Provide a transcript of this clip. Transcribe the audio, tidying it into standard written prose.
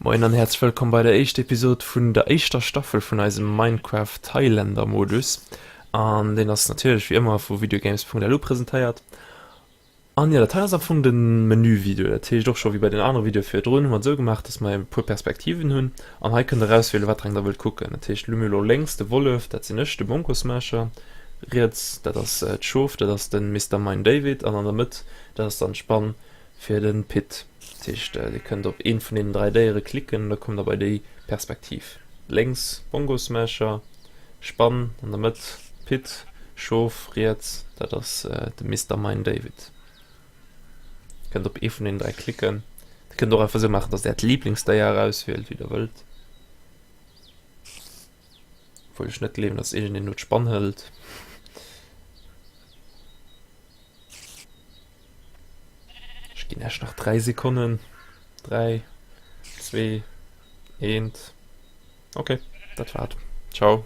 Moien an häerzlech wëllkomm bei der éischter Episode vun der éischter Staffel vun eisem Minecraft Highlander Modus. An deen ass natierlech wéi ëmmer vu videogames.lu presentéiert. An jo, dat hei ass am Fong de Menü-Video. Dat heescht och scho wéi bei den anere Videoe virdrun hu mer et esou gemaach, dass mer e puer Perspektiven hunn. An hei kënnt der erauswielen, wat der eng der wëllt kucken. Dat heescht, lo mir elo lénks de Wollef, dat sinn ech, de Bonkosmasher. Riets, dat ass d'Schof, dat ass de Mister Mine David. An an der Mëtt, dat ass dann d'Spann fir de Pit. Dat heescht, Dir kënnt op eent vun deenen 3 Déiere klicken an da kommt der bei déi Perspektiv. Lénks Bongosmasher, Spann, an der Mëtt Pit, Schof, riets dat ass de Mister Mine David. Kënnt op ee vun deenen 3 klicken. Dir kënnt och einfach esou maachen, dass Äert Liblingsdéier erauswielt, wéi Der wëllt. Obwuel ech net gleewen, dass iergendeen do d'Spann hëlt. Ech ginn Iech nach 3 Sekonnen. 3, 2, 1. Okay, dat war et. Ciao.